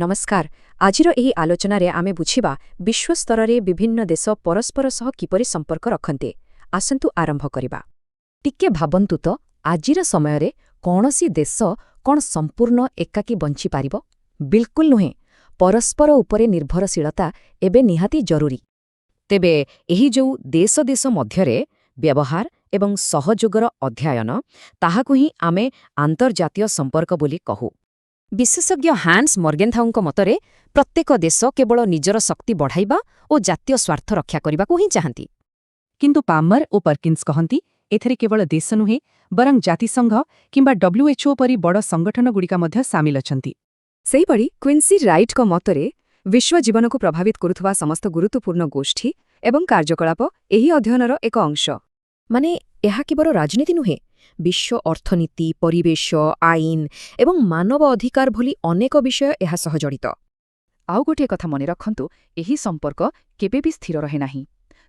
ନମସ୍କାର। ଆଜିର ଏହି ଆଲୋଚନାରେ ଆମେ ବୁଝିବା ବିଶ୍ୱସ୍ତରରେ ବିଭିନ୍ନ ଦେଶ ପରସ୍ପର ସହ କିପରି ସମ୍ପର୍କ ରଖନ୍ତି। ଆସନ୍ତୁ ଆରମ୍ଭ କରିବା। ଟିକେ ଭାବନ୍ତୁ ତ, ଆଜିର ସମୟରେ କୌଣସି ଦେଶ କ'ଣ ସମ୍ପୂର୍ଣ୍ଣ ଏକାକୀ ବଞ୍ଚିପାରିବ? ବିଲକୁଲ ନୁହେଁ। ପରସ୍ପର ଉପରେ ନିର୍ଭରଶୀଳତା ଏବେ ନିହାତି ଜରୁରୀ। ତେବେ ଏହି ଯେଉଁ ଦେଶ ଦେଶ ମଧ୍ୟରେ ବ୍ୟବହାର ଏବଂ ସହଯୋଗର ଅଧ୍ୟୟନ, ତାହାକୁ ହିଁ ଆମେ ଆନ୍ତର୍ଜାତୀୟ ସମ୍ପର୍କ ବୋଲି କହୁ। ବିଶେଷଜ୍ଞ ହାନ୍ସ ମର୍ଗେନ୍ଥାଉଙ୍କ ମତରେ ପ୍ରତ୍ୟେକ ଦେଶ କେବଳ ନିଜର ଶକ୍ତି ବଢ଼ାଇବା ଓ ଜାତୀୟ ସ୍ୱାର୍ଥ ରକ୍ଷା କରିବାକୁ ହିଁ ଚାହାନ୍ତି। କିନ୍ତୁ ପାମର ଓ ପର୍କିନ୍ସ କହନ୍ତି, ଏଥିରେ କେବଳ ଦେଶ ନୁହେଁ, ବରଂ ଜାତିସଂଘ କିମ୍ବା WHO ପରି ବଡ଼ ସଂଗଠନଗୁଡ଼ିକ ମଧ୍ୟ ସାମିଲ ଅଛନ୍ତି। ସେହିପରି କ୍ୱିନ୍ସି ରାଇଟ୍ଙ୍କ ମତରେ ବିଶ୍ୱ ଜୀବନକୁ ପ୍ରଭାବିତ କରୁଥିବା ସମସ୍ତ ଗୁରୁତ୍ୱପୂର୍ଣ୍ଣ ଗୋଷ୍ଠୀ ଏବଂ କାର୍ଯ୍ୟକଳାପ ଏହି ଅଧ୍ୟୟନର ଏକ ଅଂଶ। ମାନେ ଏହା କେବଳ ରାଜନୀତି ନୁହେଁ, ବିଶ୍ୱ ଅର୍ଥନୀତି, ପରିବେଶ, ଆଇନ ଏବଂ ମାନବ ଅଧିକାର ଭଳି ଅନେକ ବିଷୟ ଏହା ସହ ଜଡ଼ିତ। ଆଉ ଗୋଟିଏ କଥା ମନେ ରଖନ୍ତୁ, ଏହି ସମ୍ପର୍କ କେବେ ବି ସ୍ଥିର ରହେ ନାହିଁ।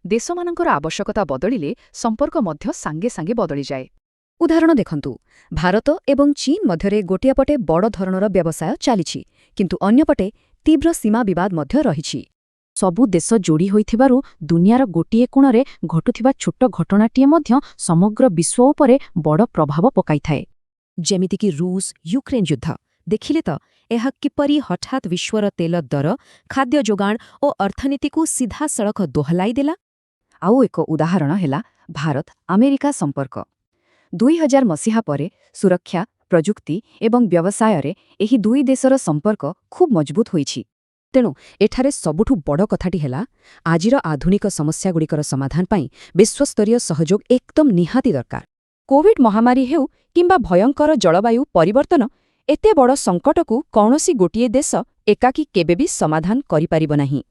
ଦେଶମାନଙ୍କର ଆବଶ୍ୟକତା ବଦଳିଲେ ସମ୍ପର୍କ ମଧ୍ୟ ସାଙ୍ଗେ ସାଙ୍ଗେ ବଦଳିଯାଏ। ଉଦାହରଣ ଦେଖନ୍ତୁ, ଭାରତ ଏବଂ ଚୀନ ମଧ୍ୟରେ ଗୋଟିଏ ପଟେ ବଡ଼ ଧରଣର ବ୍ୟବସାୟ ଚାଲିଛି, କିନ୍ତୁ ଅନ୍ୟପଟେ ତୀବ୍ର ସୀମା ବିବାଦ ମଧ୍ୟ ରହିଛି। ସବୁ ଦେଶ ଯୋଡ଼ି ହୋଇଥିବାରୁ ଦୁନିଆର ଗୋଟିଏ କୋଣରେ ଘଟୁଥିବା ଛୋଟ ଘଟଣାଟିଏ ମଧ୍ୟ ସମଗ୍ର ବିଶ୍ୱ ଉପରେ ବଡ଼ ପ୍ରଭାବ ପକାଇଥାଏ। ଯେମିତିକି ରୁଷ ୟୁକ୍ରେନ୍ ଯୁଦ୍ଧ। ଦେଖିଲେ ତ, ଏହା କିପରି ହଠାତ୍ ବିଶ୍ୱର ତେଲ ଦର, ଖାଦ୍ୟ ଯୋଗାଣ ଓ ଅର୍ଥନୀତିକୁ ସିଧାସଳଖ ଦୋହଲାଇ ଦେଲା। ଆଉ ଏକ ଉଦାହରଣ ହେଲା ଭାରତ ଆମେରିକା ସମ୍ପର୍କ। 2000 ମସିହା ପରେ ସୁରକ୍ଷା, ପ୍ରଯୁକ୍ତି ଏବଂ ବ୍ୟବସାୟରେ ଏହି ଦୁଇ ଦେଶର ସମ୍ପର୍କ ଖୁବ୍ ମଜବୁତ ହୋଇଛି। ତେଣୁ ଏଠାରେ ସବୁଠୁ ବଡ଼ କଥାଟି ହେଲା, ଆଜିର ଆଧୁନିକ ସମସ୍ୟାଗୁଡ଼ିକର ସମାଧାନ ପାଇଁ ବିଶ୍ୱସ୍ତରୀୟ ସହଯୋଗ ଏକଦମ ନିହାତି ଦରକାର। କୋଭିଡ୍ ମହାମାରୀ ହେଉ କିମ୍ବା ଭୟଙ୍କର ଜଳବାୟୁ ପରିବର୍ତ୍ତନ, ଏତେ ବଡ଼ ସଙ୍କଟକୁ କୌଣସି ଗୋଟିଏ ଦେଶ ଏକାକୀ କେବେ ବି ସମାଧାନ କରିପାରିବ ନାହିଁ।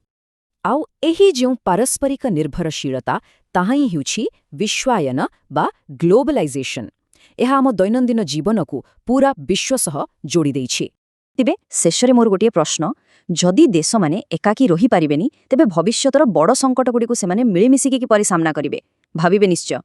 ଆଉ ଏହି ଯେଉଁ ପାରସ୍ପରିକ ନିର୍ଭରଶୀଳତା, ତାହା ହିଁ ହେଉଛି ବିଶ୍ୱାୟନ ବା ଗ୍ଲୋବାଲାଇଜେସନ୍। ଏହା ଆମ ଦୈନନ୍ଦିନ ଜୀବନକୁ ପୂରା ବିଶ୍ୱ ସହ ଯୋଡ଼ି ଦେଇଛି। ତେବେ ଶେଷରେ ମୋର ଗୋଟିଏ ପ୍ରଶ୍ନ। ଯଦି ଦେଶମାନେ ଏକାକୀ ରହିପାରିବେନି, ତେବେ ଭବିଷ୍ୟତର ବଡ଼ ସଙ୍କଟଗୁଡ଼ିକୁ ସେମାନେ ମିଳିମିଶିକି କିପରି ସାମ୍ନା କରିବେ? ଭାବିବେ ନିଶ୍ଚୟ।